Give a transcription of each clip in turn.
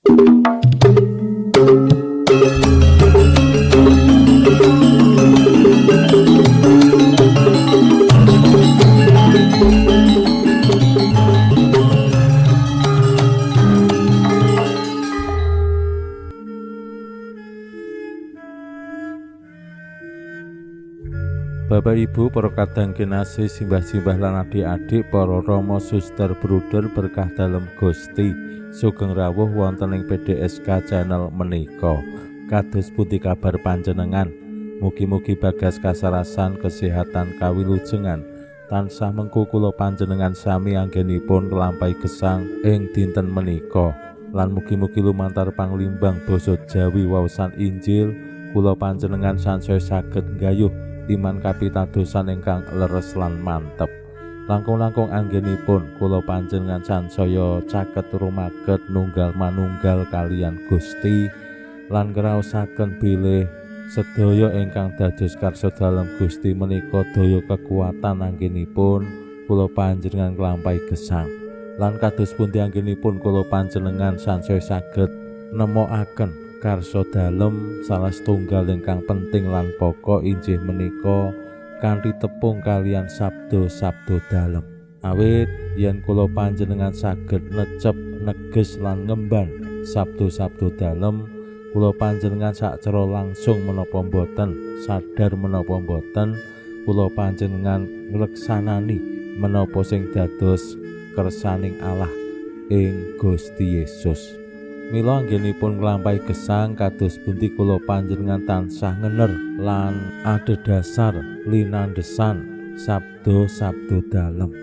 Bapak Ibu, para kadang kinasih, simbah-simbah lan adik-adik, para rama, suster, bruder berkah dalem Gusti, sugeng rawuh wonten ing PDSK channel menika. Kados pundi kabar panjenengan? Mugi-mugi bagas kasarasan, kesehatan, kawilujengan tansah mengku kula panjenengan sami anggenipun nglampahi gesang ing dinten menika. Lan mugi-mugi lumantar panglimbang basa Jawi waosan Injil kula panjenengan sansaya saged nggayuh iman kapitadosan ingkang leres lan mantep. Langkung-langkung anggenipun kula panjenengan sansaya caket rumaket nunggal manunggal kaliyan Gusti lan ngraosaken bilih sedaya ingkang dados karsa dalem Gusti menika daya kekuatan anggenipun kula panjenengan nglampahi gesang. Lan kados pundi anggenipun kula panjenengan sansaya saged nemokaken karsa dalem salah setunggal ingkang penting lan pokok injih menika kanthi tepung kaliyan sabda-sabda dalem. Awit yen kula panjenengan saged necep, neges lan ngemban sabda-sabda dalem, kula panjenengan sacara langsung menapa mboten, sadar menapa mboten, kula panjenengan ngleksanani menapa sing dados kersaning Allah ing Gusti Yesus. Mila anggenipun nglampahi gesang kados pundi kula panjenengan tansah ngener lan adhedhasar linandhesan sabda-sabda dalem.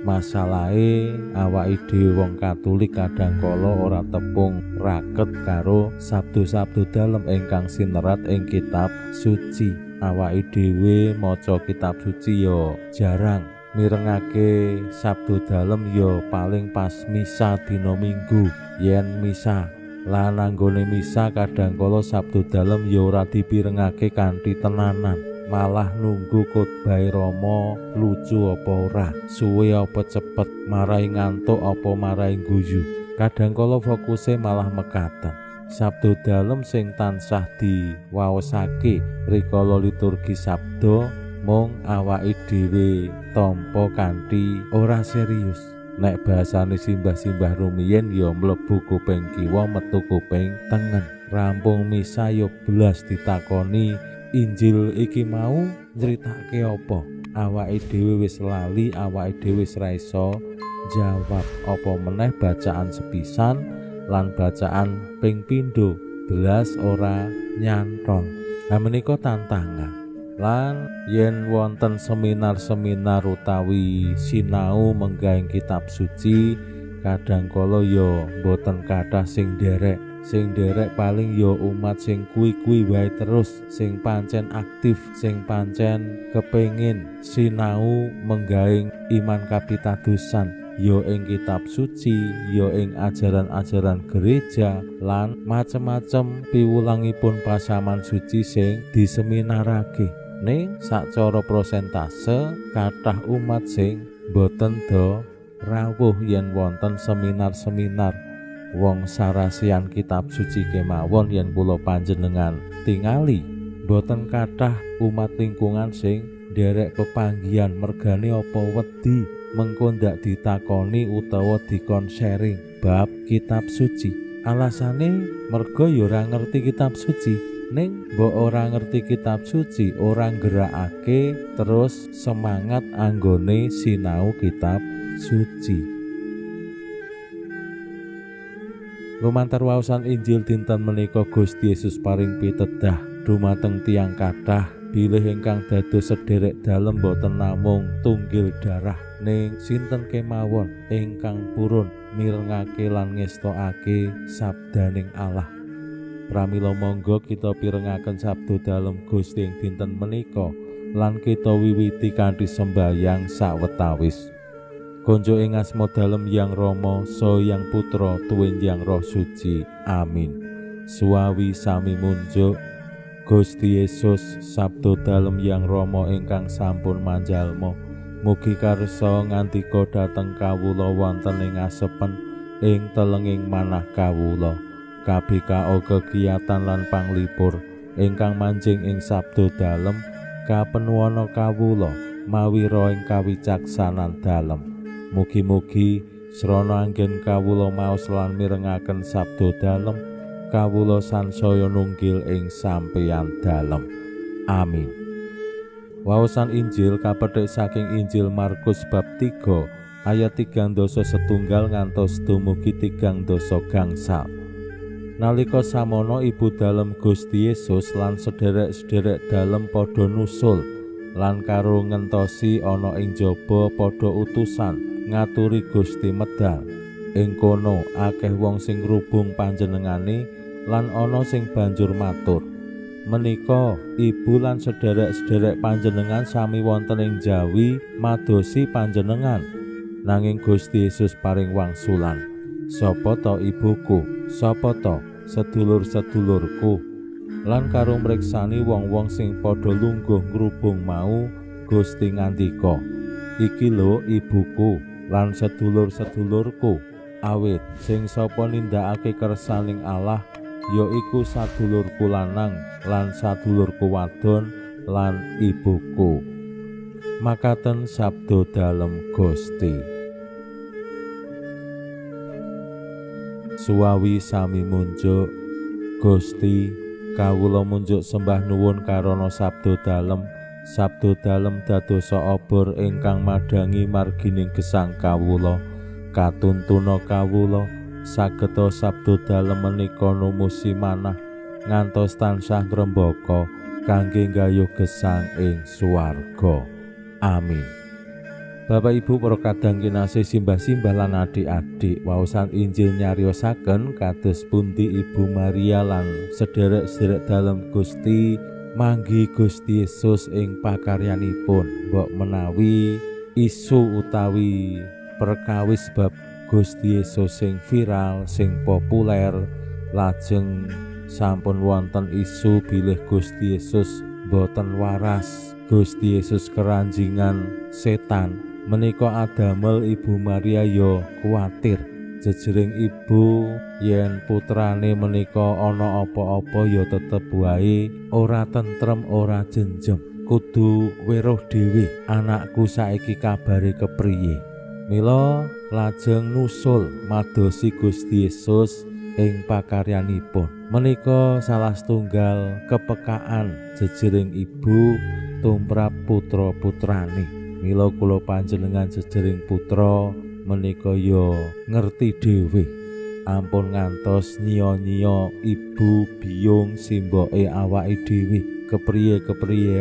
Masalahe awake dhewe wong Katolik kadang kala ora tepung raket karo sabda-sabda dalem ingkang sinerat ing kitab suci. Awake dhewe maca kitab suci ya jarang, mirengake sabda dalem ya paling pas misa dina Minggu yen misa. Lan anggone misa kadang kala sabda dalem ya ora dipirengake kanthi tenanan, malah nunggu khotbah Rama lucu apa ora, suwe apa cepet, marai ngantuk apa marai guyu. Kadang kala fokuse malah mekaten. Sabda dalem sing tansah diwaosake rikala liturgi sabda mung awake dhewe tampa kanthi ora serius. Nek bahasane simbah-simbah rumiyin ya mlebu kuping kiwa metu kuping tengen. Rampung misa ya blas ditakoni Injil iki mau nyritake apa. Awake dhewe wis lali, awake dhewe wis ra iso jawab. Apa meneh bacaan sepisan lan bacaan ping pindho blas ora nyantol. Lah menika tantangan. Lan yen wonten seminar-seminar utawi sinau menggaeng kitab suci, kadang kala ya mboten kathah sing nderek. Sing nderek paling ya umat sing kuwi-kuwi wae terus, sing pancen aktif, sing pancen kepengin sinau menggaeng iman kapitadosan, ya ing kitab suci, ya ing ajaran-ajaran gereja lan macem-macem piwulangipun pasaman suci sing diseminarake. Ning sacara prosentase kathah umat sing boten do rawuh yen wonten seminar-seminar. Wong sarasian kitab suci kemawon yen kula panjenengan tingali boten kathah umat lingkungan sing nderek pepanggihan mergane apa wedi mengko ndak ditakoni utawa dikon sharing bab kitab suci. Alasane merga ya ora ngerti kitab suci. Ning mbok ora ngerti kitab suci ora nggerakake terus semangat anggone sinau kitab suci. Lumantar waosan Injil dinten menika Gusti Yesus paring pitedah dumateng tiyang kathah bilih ingkang dados sederek dalem boten namung tunggil darah, ning sinten kemawon ingkang purun mirengake lan ngestokake sabdaning Allah. Pramila monggo kita pirengaken sabda dalem Gusti ing dinten menika lan kita wiwiti kanthi sembayang sawetawis. Konjo ing asma dalem Yang Rama, saha Yang Putra, tuwin Yang Roh Suci. Amin. Suwawi sami munjuk Gusti Yesus, sabda dalem Yang Rama ingkang sampun manjalma, Mugi karsa ngandika dhateng kawula wonten ing asepen ing telenging manah kawula. KBKO kegiatan lan panglipur ingkang manjing ing sabda dalem kapenuwana kawula mawira ing kawicaksanan dalem. Mugi-mugi srana anggen kawula maos lan mirengaken sabda dalem, kawula sansaya nunggil ing sampeyan dalem. Amin. Waosan Injil kapethik saking Injil Markus bab 3 ayat 3 setunggal ngantos dumugi 3 gangsal. Nalika samono ibu dalem Gusti Yesus lan sederek-sederek dalem padha nusul lan karo ngentosi ana ing jaba padha utusan ngaturi Gusti medal. Ing kono akeh wong sing ngrubung panjenengane lan ana sing banjur matur, menika ibu lan sederek-sederek panjenengan sami wonten ing jawi madosi panjenengan. Nanging Gusti Yesus paring wangsulan, sapa ta ibuku, sapa ta sedulur-sedulurku? Lan karo mriksani wong-wong sing padha lungguh ngrubung mau, Gusti ngandika, iki lho ibuku lan sedulur-sedulurku. Awit sing sapa nindakake kersaning Allah ya iku sadulurku lanang lan sadulurku wadon lan ibuku. Makaten sabda dalem Gusti. Suwawi sami munjuk Gusti, kawula munjuk sembah nuwun karana sabda dalem. Sabda dalem dadosa obor ingkang madhangi margining gesang kawula. Katuntuna kawula sageta sabda dalem menika numusi manah ngantos tansah ngrembaka kangge nggayuh gesang ing swarga. Amin. Bapak Ibu para kadang kinasih, simbah-simbah lan adik-adik, waosan Injil nyariosaken kados pundi Ibu Maria lan sederek-sederek dalem Gusti manggi Gusti Yesus ing pakaryanipun. Mbok menawi isu utawi perkawis bab Gusti Yesus sing viral, sing populer, lajeng sampun wonten isu bilih Gusti Yesus boten waras, Gusti Yesus keranjingan setan. Menika adamel Ibu Maria ya kuwatir. Jejering ibu yen putrane menika ana apa-apa ya tetep wae ora tentrem, ora jenjem, kudu weruh dhewe anakku saiki kabare kepriye. Mila lajeng nusul madosi Gusti Yesus ing pakaryanipun. Menika salah setunggal kepekaan jejering ibu tumrap putra-putrane. Mila kula panjenengan jejering putra menika ya ngerti dhewe. Ampun ngantos nyiya-nyiya ibu biyung simboke awake dhewe. Kepriye-kepriye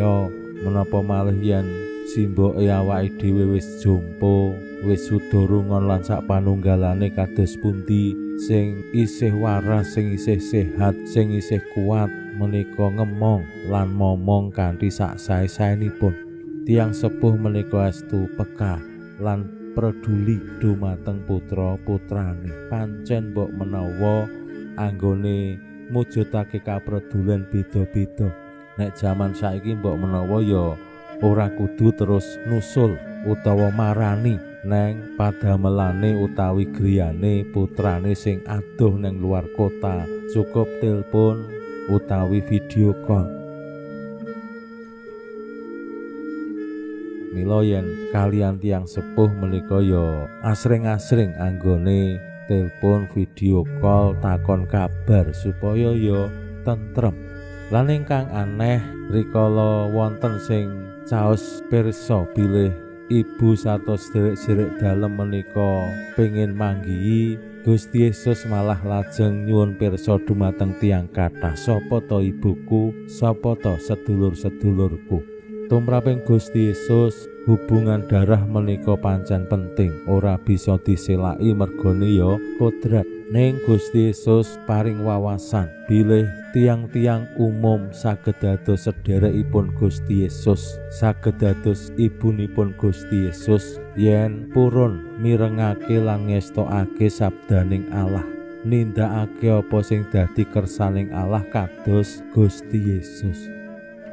menapa malih yen simboke awake dhewe wis jompo, wis suda rungon lan sak panunggalane kados pundi sing isih waras, sing isih sehat, sing isih kuat menika ngemong lan momong kanthi sak sae-saenipun. Tiang sepuh menika estu peka lan peduli dumateng putra-putrane. Pancen mbok menawa anggone mujudake kapredulen beda-beda. Nek jaman saiki mbok menawa ya ora kudu terus nusul utawa marani neng padamelane utawi griyane putrane sing adoh neng luar kota, cukup telepon utawi video call. Mila yen kalian tiang sepuh menika ya asring-asring anggone telepon, video call, takon kabar supaya ya tentrem. Lan ingkang aneh rikala wonten sing caos pirsa bilih ibu sarta sederek-sederek dalem menika pengin manggihi Gusti Yesus, malah lajeng nyuwun pirsa dumateng tiyang kathah, sapa ta ibuku, sapa ta sedulur-sedulurku. Tumraping Gusti Yesus hubungan darah menika pancen penting, ora bisa diselaki mergone ya kodrat. Ning Gusti Yesus paring wawasan bilih tiang-tiang umum saged dados sederekipun Gusti Yesus, saged dados ibunipun Gusti Yesus yen purun mirengake lan ngestokake sabdaning Allah, nindakake apa sing dadi kersaning Allah kados Gusti Yesus.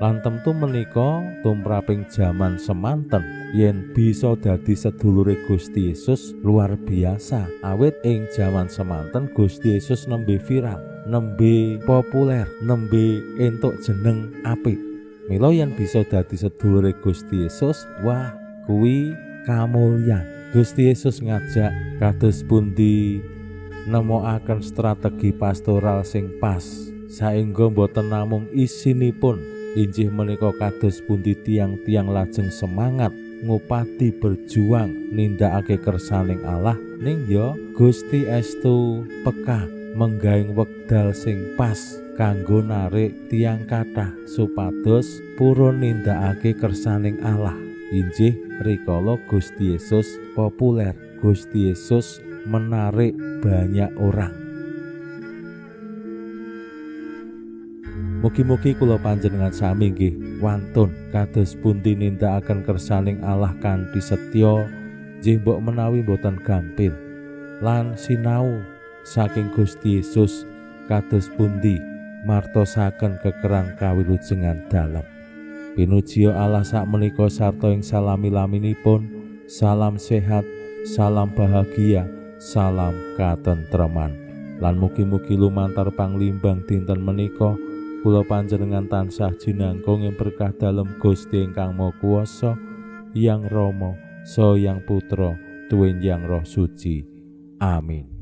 Lan tentu menika tumraping jaman semanten yen bisa dadi sedulure Gusti Yesus luar biasa. Awit ing jaman semanten Gusti Yesus nembe viral, nembe populer, nembe entuk jeneng apik. Mila yen bisa dadi sedulure Gusti Yesus, wah kuwi kamulyan. Gusti Yesus ngajak kados pundi nemokaken strategi pastoral sing pas saengga boten namung isinipun, injih menika kados pundi tiang-tiang lajeng semangat ngupati berjuang nindakake kersaning Allah, ning ya Gusti estu peka menggaing wekdal sing pas kanggo narik tiang kathah supados purun nindakake kersaning Allah. Injih rikala Gusti Yesus populer, Gusti Yesus menarik banyak orang. Mugi-mugi kula panjenengan sami nggih wantun kados pundi nindakaken kersaning Allah kanthi setya, nggih mbok menawi mboten gampil, lan sinau saking Gusti Yesus kados pundi martosaken kekeran kawilujengan dalem. Pinuji Allah sakmenika sarta ing salami-laminipun, salam sehat, salam bahagia, salam katentreman. Lan mugi-mugi lumantar panglimbang dinten menika kula panjenengan tansah jinangkung ing berkah dalem Gusti ingkang Maha Kuwasa, Yang Rama, Saha Yang Putra, tuwin Yang Roh Suci. Amin.